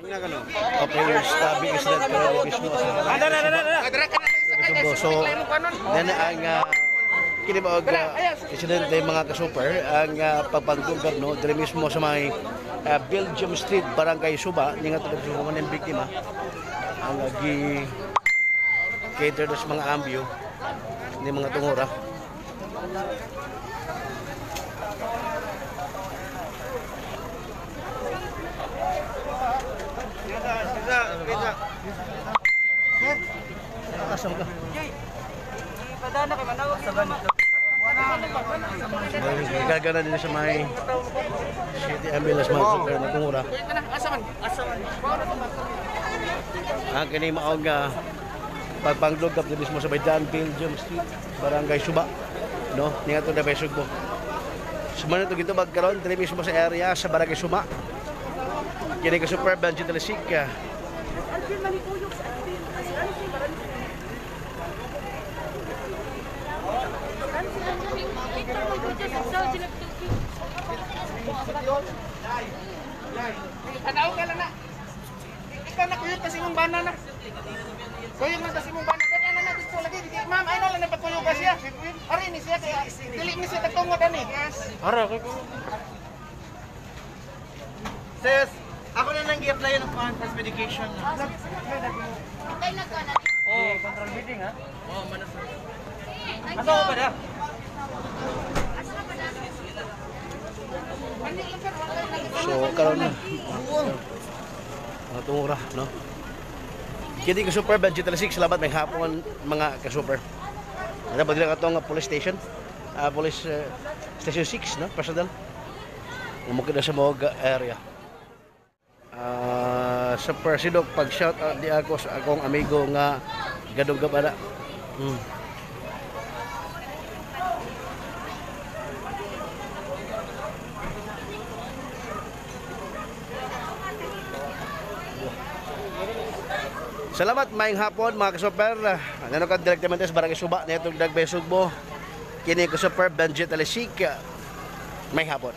Okay, stabbing incident pero mismo sa Sugbo. So, yan ang kini ba og incident mga ka-super ang pagpanggugab, no, diri mismo sa may Belgium Street, Barangay Suba, ni nga tulog sa mga biktima ang gi cater sa mga ambyo ni mga tungura. Asam ka. Padana kay manawag sa ganito. Gagana din sa may city ambulance mga super na tungura. Ang kini maog pagpanglog kap mismo sa may Dan Belgium Street, Barangay Suba, no? Ni ato na Sugbo. Sumana to gito magkaron diri mismo sa area sa Barangay Suma. Kini ka super Benji Talisik. Tanaw ka lang na. Ikaw na kuyog kasi mong bana na. Kuyog na kasi mong bana. Dali na na gusto lagi. Ma'am, ay na lang napakuyog ka siya. Ari ni siya kaya dili ni siya tagtungod ani. Ara kay ko. Sis, ako na nang gi-apply ng first medication. Oh, control meeting ha. Oh, manas. Asa ko pa da? So karon mga tungura, no? Kini ka super Benji Talisik, salamat may hapon mga ka-super. Ano ba dila katong police station? Police station 6, no? Personal. Umukid na sa Moga area. Sa Persidok pag shout out di ako sa akong amigo nga Gadong Gabara. Salamat maayong hapon mga ka-super. Ano ka direktamente sa Barangay Suba nitong Dagbay Sugbo. Kini ka super Benji Talisik. May hapon.